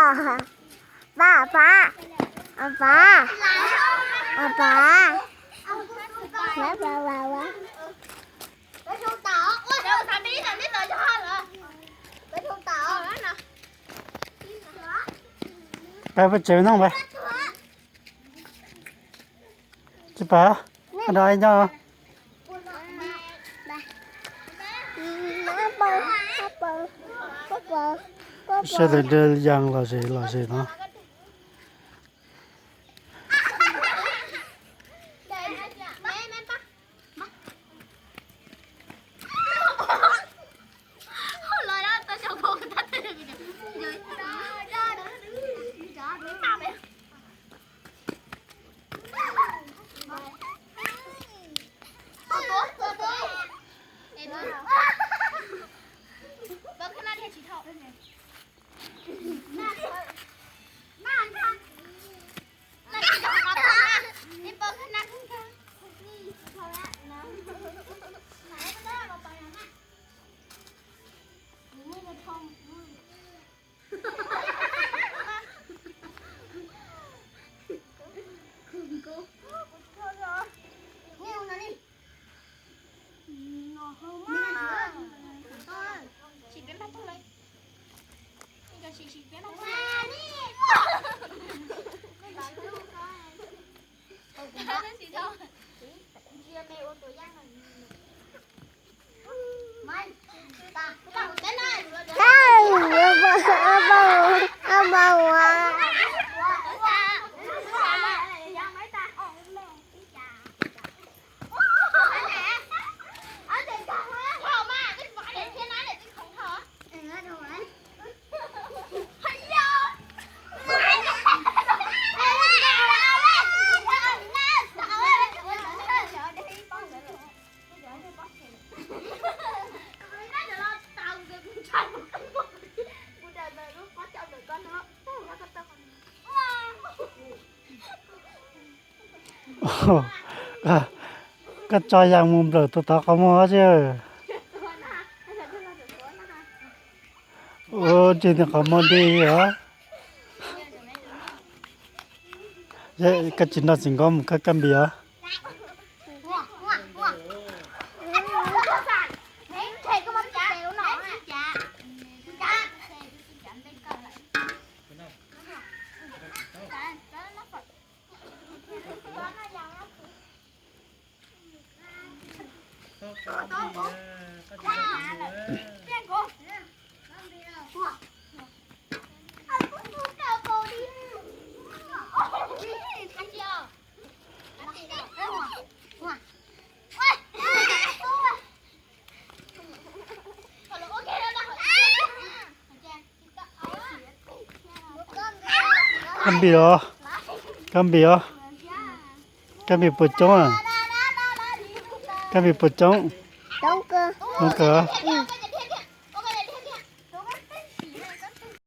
Pab, pab, pab, pab, pab. Peb peb tsev no peb. Tsis pab, nrog ib nyob. Sawv daws de yas lom zem lom zem no. Koj tso yas mus nplawm tus tod qhov muag xwb. Ua tsis tias qhov muag nti os. Koj tsis nrog txiv nkauj mus koj kab npis os. Kab npis os, kab npis os, kab npis puas coob? Kab npis puas coob? Coob kawg.